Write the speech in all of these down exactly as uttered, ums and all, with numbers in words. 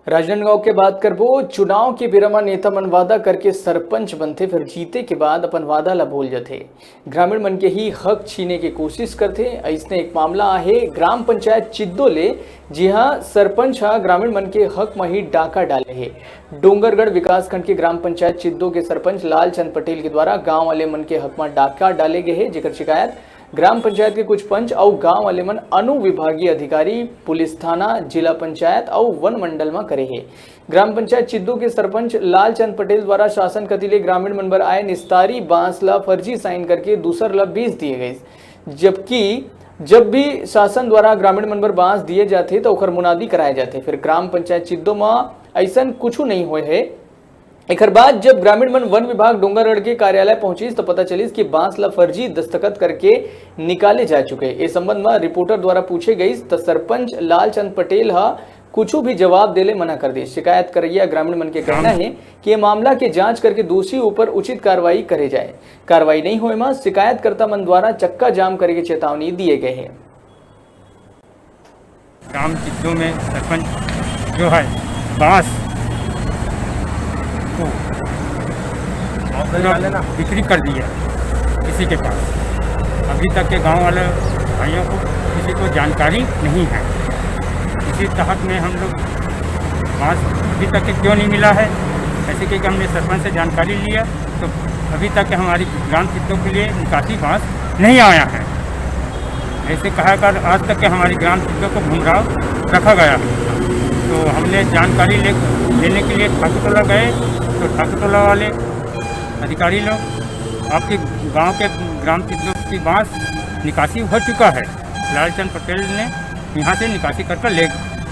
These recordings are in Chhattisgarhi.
राजनांदगांव के बात करबो, चुनाव के बेरा म नेता मन वादा करके सरपंच बनथे, फिर जीते के बाद अपन वादा ला भूल जथे। ग्रामीण मन के ही हक छीने के कोशिश करथे। अइसने एक मामला आहे ग्राम पंचायत चिद्दो ले, जिहां सरपंच ह ग्रामीण मन के हक म ही डाका डाले हे। डोंगरगढ़ विकासखंड के ग्राम पंचायत चिद्दो के सरपंच लालचंद पटेल के द्वारा गांव वाले मन के हक म डाका डाले गे हे, जेकर शिकायत ग्राम पंचायत के कुछ पंच अउ गांव वाले मन अनुविभागीय अधिकारी, पुलिस थाना, जिला पंचायत अउ वन मंडल म करे हे। ग्राम पंचायत चिद्दो के सरपंच लालचंद पटेल द्वारा शासन कति ले ग्रामीण मन बर आए निस्तारी बांस ल फर्जी साइन करके दूसर ल बेच दिए गइस, जबकि जब भी शासन द्वारा ग्रामीण मन बर बांस दिए जाथे, त ओकर मुनादी कराए जाथे, फिर ग्राम पंचायत चिद्दो म अइसन कुछु नइ होए हे। एकर बाद जब ग्रामीण मन वन विभाग डोंगरगढ़ के कार्यालय पहुंचिस, त पता चलिस कि बांस ल फर्जी दस्तखत करके निकाले जा चुके। ए संबंध म रिपोर्टर द्वारा पूछे गइस, त सरपंच लालचंद पटेल ह कुछु भी जवाब देले मना कर दिस। शिकायत करइया ग्रामीण मन के कहना हे कि ये मामला के जांच करके दोषी ऊपर उचित कार्रवाई करे जाए। कार्रवाई नइ होए म शिकायतकर्ता मन द्वारा चक्का जाम करे के चेतावनी दिए गए हे। ग्राम चिद्दो में सरपंच जो है, बांस को पूरा बिक्री कर दिया किसी के पास। अभी तक के गांव वाले भाइयों को किसी को जानकारी नहीं है। इसी तहत में हम लोग बांस अभी तक के क्यों नहीं मिला है, ऐसे करके हमने सरपंच से जानकारी लिया, तो अभी तक के हमारी ग्राम चिद्दो के लिए निकासी बांस नहीं आया है। ऐसे कहा कर आज तक के हमारी ग्राम चिद्दो को घुमराव रखा गया। तो हमने जानकारी ले, लेने के लिए ठाकुरटोला गए, तो ठाकुरटोला वाले अधिकारी लोग, आपके गांव के ग्राम चिद्दो की बांस निकासी हो चुका है, लालचंद पटेल ने यहाँ से निकासी कर कर ले,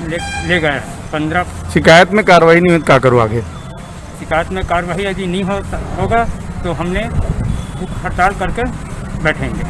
ले, ले गया। पंद्रह शिकायत में कार्रवाई नहीं हुई तो क्या करूँ आगे? शिकायत में कार्रवाई यदि नहीं हो, होगा तो हमने भूख हड़ताल करके बैठेंगे।